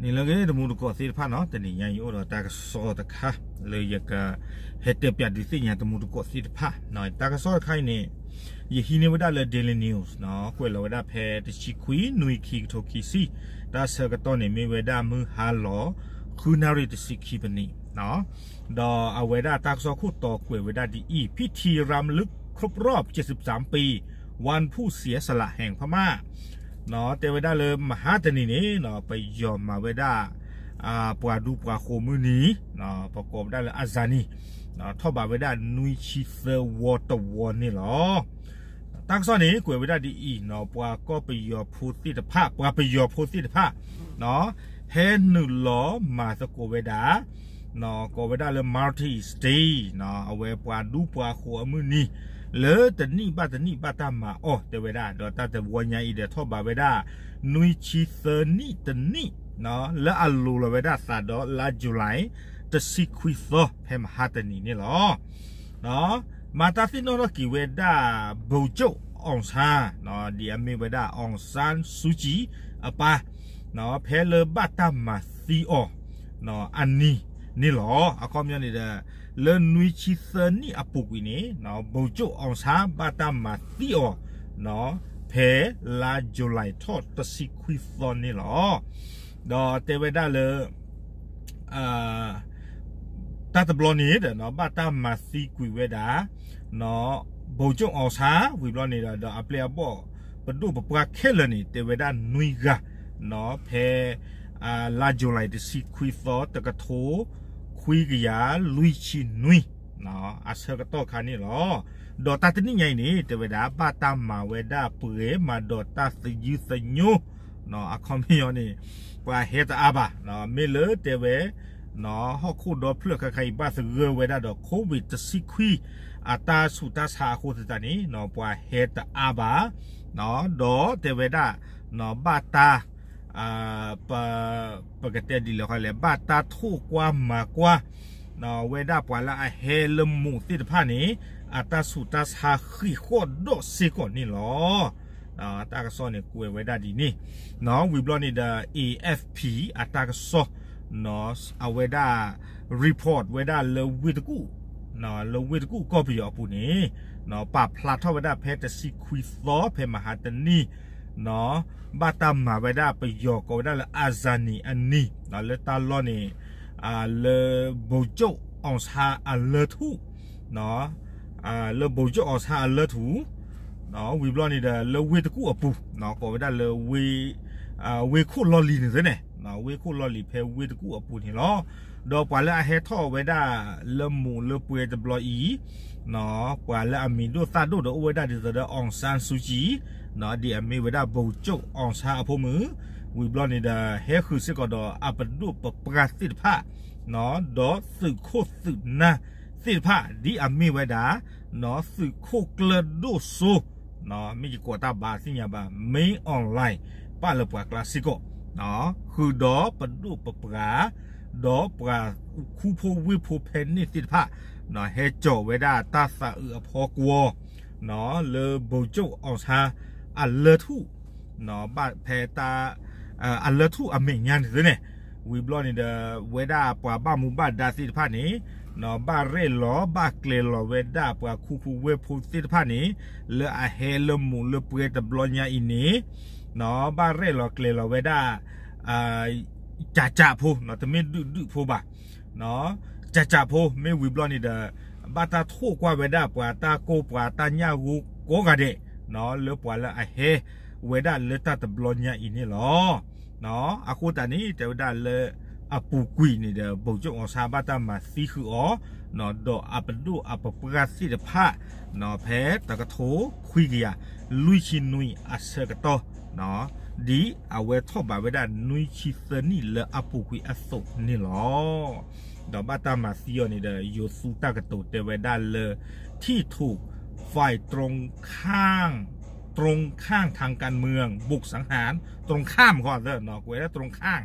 နံၤလၢအဂ့ၤ တံၤသကိးသ့ၣ်တဖၣ်နီၤ, တနံၤညါအံၤအိၣ်ဒီးတၢ်ကစီၣ်တခါ လၢယကဟဲတဲပၠးဒုးသ့ၣ်ညါတံၤသကိးသ့ၣ်တဖၣ်. တၢ်ကစီၣ်တခါအံၤန့ၣ် ယဟံးန့ၢ်ဝဲဒၣ်လၢ Daily News နီၤ, ကွဲးလီၤဝဲဒၣ်ဖဲတဆံခွံ နွံ ခံကထိခံဆံ, တၢ်ဆၢကတီၢ်န့ၣ်မ့ၢ်ဝဲဒၣ်မုၢ်ဟါလီၤ ဃုနၣ်ရံၣ်တဆံခံပနံး ဒီးအဝဲဒၣ်တၢ်ကစီၣ်ခိၣ်တီကွဲးဝဲဒၣ်ဒ်အံၤ, ဖံထံရၢမ်လုၢ်ခရူပ်ရီး စံးစၢမ်ပံၤ ဝၢၢ်ဖူၣ်စံးအစလးဟဲၣ်ဖမး, တဲဝဲဒၣ်လၢမဟါတနံၤန့ၣ် ပယီၤမၤဝဲဒၣ် ပှၤဒူပှၤဃိၤမုၢ်နံၤ, ပကိးဝဲဒၣ်လၢအစၤနံၤ, ထီၣ်ဘးဝဲဒၣ်နွံဆံသၢဝီတဝီန့ၣ်လီၤ. တၢ်ကစီၣ်န့ၣ် ကွဲးဝဲဒၣ်ဒ်အံၤ, ပှၤကီၢ်ပယီၤဖိသ့ၣ်တဖၣ်, ပှၤပယီၤဖိသ့ၣ်တဖၣ် ဟဲနုာ်လီၤမၤသကိးဝဲဒၣ် ကိးဝဲဒၣ်လၢ Martyrs' Day အဝဲပှၤဒူပှၤဃိၤအမုၢ်နံၤ လၢတနံၣ်ဘၣ်တနံၣ်ဘၣ်တၢ်မၤအီၤ တဲဝဲဒၣ်, ဒီးတၢ်တဝီညါအံၤဒီးထီၣ်ဘးဝဲဒၣ် နွံဆံသၢနံၣ်တနံၣ် လၢအလိၤလီၤဝဲဒၣ်သးဒီးလါ July တဆံခွံသီ ဖဲမဟါတနံၤန့ၣ်လီၤ. မၤတၢ်သ့ၣ်နီၣ်ထီၣ်က့ၤဝဲဒၣ် ဗိုလ်ချုပ် အောင်ဆန်း ဒ်အမ့ၢ်ဝဲဒၣ် အောင်ဆန်းစုကြည် အပၢ် ဖဲလၢဘၣ်တၢ်မၤသံအီၤ အနံၤန့ၣ်လီၤ. အခီပညီန့ၣ်ဒီး လၢနွံဆံသၢနံၣ်အပူၤကွံာ်န့ၣ် ဗိုလ်ချုပ် အောင်ဆန်း ဘၣ်တၢ်မၤသံအီၤ ဖဲလါ July ထီၣ်တဆံခွံသီန့ၣ်လီၤ. ဒီးတဲဝဲဒၣ်လၢ တၢ်တဘျီန့ၣ်ဒီး ဘၣ်တၢ်မၤသံကွံာ်ဝဲဒၣ် ဗိုလ်ချုပ် အောင်ဆန်း ဝံၤဘျီန့ၣ်ဒီး ဒီးအပျဲၢ်အဘီၣ် ပဒိၣ်ပပှၢ်ခဲလၢာ်န့ၣ် တဲဝဲဒၣ်နွံဂၤ ဖဲ လါ July တဆံခွံသီ တကထိခွံကယၤလွံၢ်ဆံနွံ အဆၢကတီၢ်ခါန့ၣ်လီၤ. ဒီးတၢ်တနံၣ်ညါအံၤန့ၣ် တဲဝဲဒၣ် ဘၣ်တၢ်မၤဝဲဒၣ်ပှဲၤမးဒီးတၢ်သယုၢ်သညိ အခီပညီန့ၣ် ပှၤဟဲတအါဘၣ်, မ့ၢ်လၢတဲဝဲ ဟီၣ်ခိၣ်ဒီဖျၢၣ်ခါခါအံၤ ဘၣ်သဂၢၢ်ဝဲဒၣ်ဒီး COVID တဆံခွံ အတၢ်ဆူးတၢ်ဆါအဃိသတးန့ၣ် ပှၤဟဲတအါဘၣ်, ဒီးတဲဝဲဒၣ် ဘၣ်တၢ် ပကတဲဒ်လဲၣ်ဃီလဲၣ်, ဘၣ်တၢ်ထိၣ်ကွၢ်မၤကွၢ် ဝဲဒၣ်ပှၤလၢအဟဲလၢမူးသ့ၣ်တဖၣ်န့ၣ် အတၢ်ဆူးတၢ်ဆါဃံးဃီၣ်ဒီးစ့ၢ်ကီးန့ၣ်လီၤ. တၢ်ကစီၣ်န့ၣ်ကွဲးဝဲဒၣ်ဒ်န့ၣ်, ဝံၤဘျီန့ၣ်ဒီး A F P အတၢ်ကစီၣ် အဝဲဒၣ် report ဝဲဒၣ်လၢဝ့ၢ်တကူၣ် လၢဝ့ၢ်တကူၣ်ကီၢ်ပယီၤအပူၤန့ၣ် ပာ်ဖျါထီၣ်ဝဲဒၣ်ဖဲတဆံခွံသီ ဖဲမဟါတနံၣ် ဘၣ်တၢ်မၤဝဲဒၣ်ပယီၤကိးဝဲဒၣ်လၢ အစၤနံၤ အနံၤ လၢတၢ်လီၢ်န့ၣ် လၢ ဗိုလ်ချုပ် အောင်ဆန်း အလၢထူၣ် လၢ ဗိုလ်ချုပ် အောင်ဆန်း အလၢထူၣ် ဝံၤဘျီန့ၣ်ဒီး လၢဝ့ၢ်တကူၣ်အပူၤ ကိးဝဲဒၣ်လၢ ဝ့ၢ်ခိၣ်လီၢ်လံၤန့ၣ်သ့န့ၣ်, ဝ့ၢ်ခိၣ်လီၢ်လံၤဖဲဝ့ၢ်တကူၣ်အပူၤန့ၣ်လီၤ. ဒီးပှၤလၢအဟဲထီၣ်ဝဲဒၣ်လၢမူးလၢပှဲၤတဘျီအံၤ ပှၤလၢအမံၤဒိၣ်သၣ်ဒိၣ်ဒီးအိၣ်ဝဲဒၣ်ဒ်သိးဒီး အောင်ဆန်းစုကြည် ဒ်အမ့ၢ်ဝဲဒၣ် ဗိုလ်ချုပ် အောင်ဆန်း အဖိမုၣ်, ဝံၤဘျီန့ၣ်ဒီး ဟဲဃုာ်စ့ၢ်ကီးဒီးအပဒိၣ်ပပှၢ်သ့ၣ်တဖၣ် ဒီးသုးခိၣ်သုးနၢ်သ့ၣ်တဖၣ် ဒ်အမ့ၢ်ဝဲဒၣ် သုးခိၣ်ကျၢၢ်ဒိၣ်စိ မ့ၢ်ယကိးတၢ်ဘၣ်သ့ၣ်ညါဘၣ် မင်းအောင်လှိုင် ပာ်လၢပှၤကျါစ့ၢ်ကီး ဃုာ်ဒီးပဒိၣ်ပပှၢ် ဒီးပှၤခူဖိဝ့ၢ်ဖိဖဲန့ၣ်သ့ၣ်တဖၣ် ဟဲစိာ်ဝဲဒၣ်တၢ်သးအုးအဖီကွီၤ လၢ ဗိုလ်ချုပ် အောင်ဆန်း အလၢထူၣ် ဘၣ်ဖဲတၢ် အလၢထူၣ်အမဲာ်ညါန့ၣ်သ့န့ၣ်, ဝံၤဘျီန့ၣ်ဒီး ဝဲဒၣ်ပှၤဘၣ်မူဘၣ်ဒါသ့ၣ်တဖၣ်န့ၣ် ဘၣ်ရဲၣ်လီၤဘၣ်ကျဲၤလီၤဝဲဒၣ်ပှၤခူဖိဝ့ၢ်ဖိသ့ၣ်တဖၣ်န့ၣ် လၢအဟဲလၢမူးလၢပှဲၤတဘျီညါအံၤန့ၣ် ဘၣ်ရဲၣ်လီၤကျဲၤလီၤဝဲဒၣ် ကးကးဖိ တမ့ၢ်ဒုးဒုးဖိဘၣ် ကးကးဖိ မ့ၢ်ဝံၤဘျီန့ၣ်ဒီး ဘၣ်တၢ်ထိၣ်ကွၢ်ဝဲဒၣ်ပှၤတၢ်ကိၢ်ပှၤတၢ်ညၣ်ဂိကိးဂၤဒဲး လၢပှၤလၢအဟဲဝဲဒၣ်လၢတၢ်တဘျီညါအံၤန့ၣ်လီၤ. အဃိသတးန့ၣ် တဲဝဲဒၣ်လၢအပူၤကွံာ်န့ၣ်ဒီး ဗိုလ်ချုပ် အောင်ဆန်း ဘၣ်တၢ်မၤသံဃုာ်အီၤ ဒီးအပဒိၣ်အပပှၢ်သ့ၣ်တဖၣ် ဖဲတကထိခွံကယၤလွံၢ်ဆံနွံအဆၢကတီၢ် ဒ်အဝဲထီၣ်ဘးဝဲဒၣ်နွံဆံသၢနံၣ်လၢအပူၤကွံာ်အသိးန့ၣ်လီၤ. ဒီးဘၣ်တၢ်မၤသံအီၤန့ၣ်ဒီး ယိၤသူတၢ်ကတိၤတဲဝဲဒၣ်လၢ ထိၣ်ထူၣ် ฝ่ายตรงข้าม ตรงข้ามทางการเมือง บุกสังหาร ตรงข้าม ဃီသၢ ကွဲးဒၣ် ตรงข้าม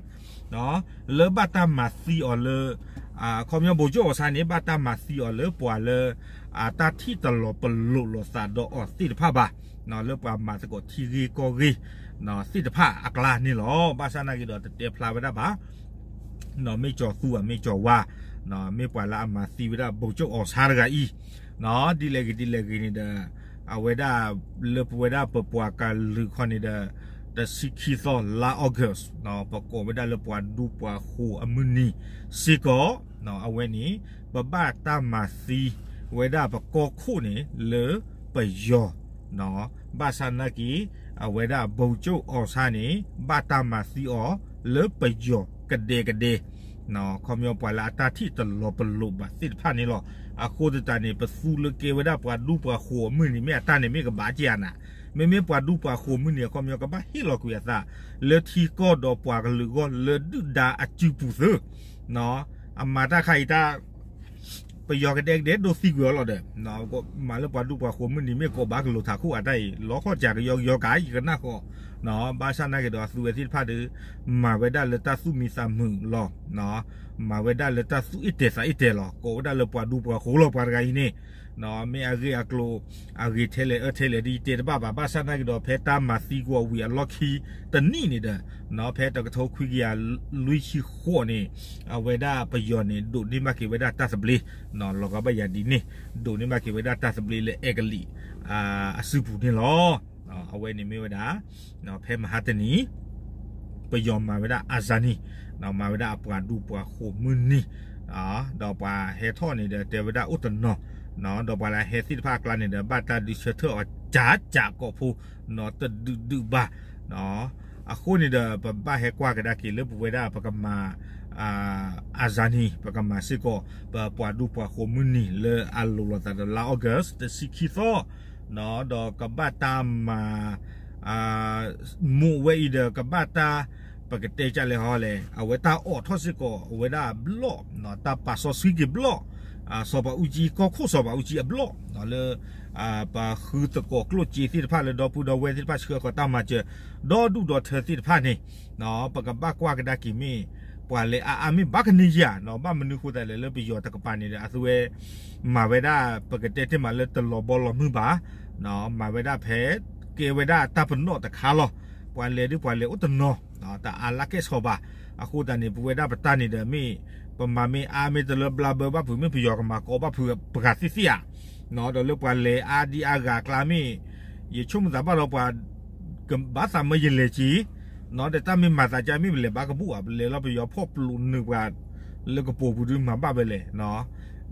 လၢဘၣ်တၢ်မၤသံအီၤလၢ ခီပညီ ဗိုလ်ချုပ် အောင်ဆန်း န့ၣ် ဘၣ်တၢ်မၤသံအီၤလၢပှၤလၢ တၢ်ထံၣ်တလီၤပလိာ်လိာ်သးဒီးအီၤသ့ၣ်တဖၣ်ဘၣ် လၢပှၤမၤသကိးထံဂ့ၢ်ကီၢ်ဂ့ၢ်သ့ၣ်တဖၣ်အကျါန့ၣ်လီၤ. ဘၣ်ဆၣ်နာ်က့ဒီးတတဲဖျါဝဲဒၣ်ဘၣ် မ့ၢ်ကၠီၤသူဧါ မ့ၢ်ကၠီၤဝါ, မ့ၢ်ပှၤလၢအမၤသံဝဲဒၣ် ဗိုလ်ချုပ်အောင်ဆန်း တဂၤအံၤ, ဒ်လဲၣ်ဂ့ၤဒ်လဲၣ်ဂ့ၤန့ၣ်ဒီး အဝဲဒၣ်လၢပဝဲဒၣ်ပပှၤကလုာ်ခီန့ၣ်ဒီး တဆံခံသီ လါ August ပကိးဝဲဒၣ်လၢပှၤဒူပှၤဃိၤအမုၢ်နံၤစ့ၢ်ကီး, အဝဲန့ၣ် ပဘၣ်တၢ်မၤသံဝဲဒၣ်ပကီၢ်ခိၣ်န့ၣ်လၢပယီၤ ဘၣ်ဆၣ်နာ်က့ အဝဲဒၣ် ဗိုလ်ချုပ်အောင်ဆန်း န့ၣ် ဘၣ်တၢ်မၤသံအီၤလၢပယီၤကဒဲကဒဲ, ခီပညီပှၤလၢအတၢ်ထံၣ်တလီၤပလိာ်ဘၣ်သ့ၣ်တဖၣ်န့ၣ်လီၤ. အဃိသတးန့ၣ် ပသူလၢကဲဝဲဒၣ်ပှၤဒူပှၤဃိၤအမုၢ်နံၤ မ့ၢ်အတၢ်န့ၣ်မ့ၢ်ကဘၣ်က့ၤဧါနၤ, မ့မ့ၢ်ပှၤဒူပှၤဃိၤမုၢ်နံၤအခီပညီ ကဘၣ်ဟ့ၣ်လီၤကွံာ်အသး လၢထံကီၢ်ဒီးပှၤကလုာ်အဂီၢ်လၢဒုၣ်ဒါအစုပူၤသ့, အမၤတၢ်ခါအံၤတၢ် ပယီၤကဒဲကဒဲဒိးသံကွံာ်အီၤလီၤဒီး မၤလၢပှၤဒူပှၤဃိၤမုၢ်နံၤမ့ၢ်ကိးဘၣ်ကလိာ်ထးခိၣ်အတၢ်အံၤ လီၤခီၣ်စၢ်ကယီကယီကါ ယကနၣ်ဃီ, ဘၣ်ဆၣ်နာ်က့ဒီးအသုဝဲသ့ၣ်တဖၣ်ဒီး မၤဝဲဒၣ်လၢတၢ်သူၣ်မံသးမုာ်လီၤ, မၤဝဲဒၣ်လၢတၢ်သူၣ်အ့ၣ်တဲာ်သးအ့ၣ်တဲာ်လီၤ. ကိးဝဲဒၣ်လၢပှၤဒူပှၤဃိၤလီၤ ပှၤတဂၤအံၤန့ၣ်, မ့ၢ်အဂ့ၢ်အကျိၤ အဂ့ၤထဲလဲၣ်အၢထဲလဲၣ်ဒီးယတဲတဘၣ်ဘၣ်. ဘၣ်ဆၣ်နာ်က့ဒီး ဖဲတၢ်မၤသံကွံာ်အီၤဝံၤအလီၢ်ခံတနံၣ်န့ၣ်ဒီး ဖဲတကထိခွံကယၤလွံၢ်ဆံဃိးန့ၣ် အဝဲဒၣ်ပယီၤန့ၣ် ဒိးန့ၢ်ဘၣ်က့ၤဝဲဒၣ်တၢ်သဘျ့, လီၤဂာ်ဘၣ်ယၤဒ်န့ၣ် ဒိးန့ၢ်ဘၣ်က့ၤဝဲဒၣ်တၢ်သဘျ့လၢအဲကလံး အစုပူၤန့ၣ်လီၤ. အဝဲန့ၣ်မ့ၢ်ဝဲဒၣ် ဖဲမဟါတနံၤ ပယီၤမၤဝဲဒၣ် အၤစၤနံၤ မၤဝဲဒၣ်အပှၤဒူပှၤဃိၤမုၢ်နံၤ, ဒီးပှၤဟဲထီၣ်န့ၣ်ဒီး တဲဝဲဒၣ်အိၣ်တနီၤ, ဒီးပှၤလၢဟဲသ့ၣ်တဖၣ်အကျါန့ၣ်ဒီး ဘၣ်တၢ်ဒုးဆၢထၢၣ်အီၤ ကးကးကိးဖိ တဒုးဒုးဘၣ်. အဃိန့ၣ်ဒီး ပဘၣ်ဟဲကွၢ်ကဒါက့ၤလၢပဝဲဒၣ်ပကမၤ အၤစၤနံၤ ပကမၤစ့ၢ်ကီး ပပှၤဒူပှၤဃိၤမုၢ်နံၤလၢအလိၤလိာ်သးဒီးလါ August တဆံခံသီ, ဒီးကဘၣ်တၢ်မၤ မိၢ်ဝဲအံၤဒီးကဘၣ်တၢ် ပကတဲကလဲၣ်ဟီလဲၣ် အဝဲတၢ်အိးထီၣ်စ့ၢ်ကီး အဝဲဒၣ်ဘျီၣ်, တၢ်ပာ်စီဆှံက့ၤဘျီၣ်, စီၤပၤအူကၠံ ကီၢ်ခိၣ်စီၤပၤအူကၠံအဘျီၣ်, လၢ ပဃုသကိးကျိၣ်စ့သ့ၣ်တဖၣ်လၢဒီပုၢ်ဒီဝဲၢ်သ့ၣ်တဖၣ်ဆှၢဃီၤတၢ်မၤစၢၤ ဒီဒူၣ်ဒီထၢသ့ၣ်တဖၣ်န့ၣ်, ပကဘၣ်ကွၢ်ကဒါက့ၤမ့ၢ် ပှၤလဲၤအါအါမ့ၢ်ဘၣ်ကန့ၢ်ယၤ, ဘၣ်မနုၤဃိသတးလဲၣ်လၢပယီၤတကပၤန့ၣ်ဒီး အသုဝဲ မၤဝဲဒၣ်ပကတဲတ့ၢ်မးလၢတလီၤဘီလီၤမုၢ်ဘၣ်, မၤဝဲဒၣ်ဖဲ ကဲဝဲဒၣ်တၢ်ပနီၣ်တခါလီၤ. ပှၤလဲၤဒ်ပှၤလဲၤအိၣ်တနီၤ, တအါလၢကဲၣ်ဆိးဘၣ်. အဃိသတးန့ၣ် ပဝဲဒၣ်ပတၢ်န့ၣ်ဒီး မ့ၢ်ပမၤမ့ၢ်အါမ့ၢ်တလၢဘျါဘၢဘၣ်ဖုး မ့ၢ်ပယီၤကမၤကိးဘၣ်ဖုးပှၤသ့ၣ်သ့ၣ်ဧါ, ဒီးလၢပှၤလဲၤအါဒံအါဂၤအကျါမ့ၢ် ယဆိကမိၣ်သးဘၣ်ဒီးပှၤ ကဘၣ်သးမၢယလဲၤက့ၤ, ဒီးတၢ်မ့ၢ်မၤသးကါ မ့ၢ်ပလဲၤဘၣ်ကဘူၣ်ဧါ, ပလဲၤလီၤပယီၤဖီၣ်ပျိးနုာ်ပှၤ လၢကပိာ်ပူၤဒုးမၤဘၣ်ဝဲလဲၣ်.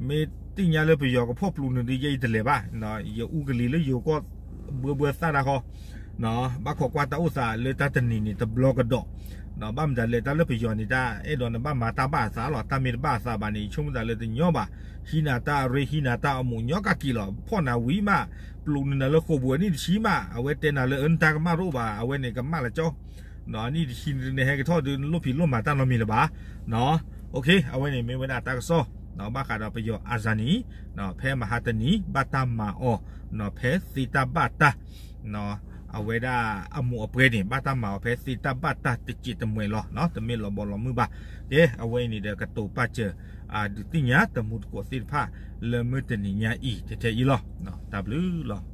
မ့ၢ်သ့ၣ်ညါလၢပယီၤကဖီၣ်ပျိးနုာ်ဒုး ယဲယတလဲၤဘၣ်, ယအူကလံၤလၢယိၤကီၢ် ဘှၢဘှၢသၣ်တၢ်ဃီ, ဘၣ်ခိးကွၢ်တၢ်အိၣ်သးလၢတၢ်တနံၤန့ၣ်တဘျီကဒီး, ဘၣ်မတၤလဲၣ် တၢ်လၢပယီၤန့ၣ် တၢ်အဲၣ်ဒိးနဘၣ်မၤတၢ်ဘၣ်အသးလီၤ. တၢ်မ့ၢ်တဘၣ်အသးဘၣ်န့ၣ် ယဆိကမိၣ်သးလၢတညီဘၣ်. ဟံးနၤတၢ်အရ့ ဟံးနၤတၢ်အမိၢ်ညီကက့ၤလီၤ. ဖီၣ်နၤဝံၤမး ပျိးနုာ်နၤလၢဃိာ်ပူၤအနံၣ်တဆံမး အဝဲတဲနၤလၢအၢ နတၢ်ကမၣ်တအိၣ်ဘၣ် အဝဲန့ၣ်ကမၣ်လၢကၠီ နံၣ်တဆံနဟဲကထီၣ်ဒုး နလိၣ်ဖံးလိၣ်မၤတၢ်နီတမံၤလၢၤဘၣ်. အဝဲန့ၣ်မ့ၢ်ဝဲဒၣ်တၢ်ကစီၣ် ဘၣ်ဃးဒီးပယီၤအၤစၤနံၤ ဖဲမဟါတနံၤ ဘၣ်တၢ်မၤအီၤ ဖဲသ့တၢ်ဘၣ်တၢ် အဝဲဒၣ်အမိၢ်အပှဲၤန့ၣ် ဘၣ်တၢ်မၤအီၤဖဲသ့တၢ်ဘၣ်တၢ်တစဲးတမှဲၤလီၤ. တမ့ၢ်လီၤဘီလီၤမုၢ်ဘၣ်. ကဲ အဝဲအံၤန့ၣ်ဒီး ကတိၤပာ်စၢၤ ဒုးသ့ၣ်ညါတမူတကိးသ့ၣ်တဖၣ် လၢမုၢ်တနံၤညါအံၤ ထဲထဲအံၤလီၤ. တၢ်ဘျုးလီၤ.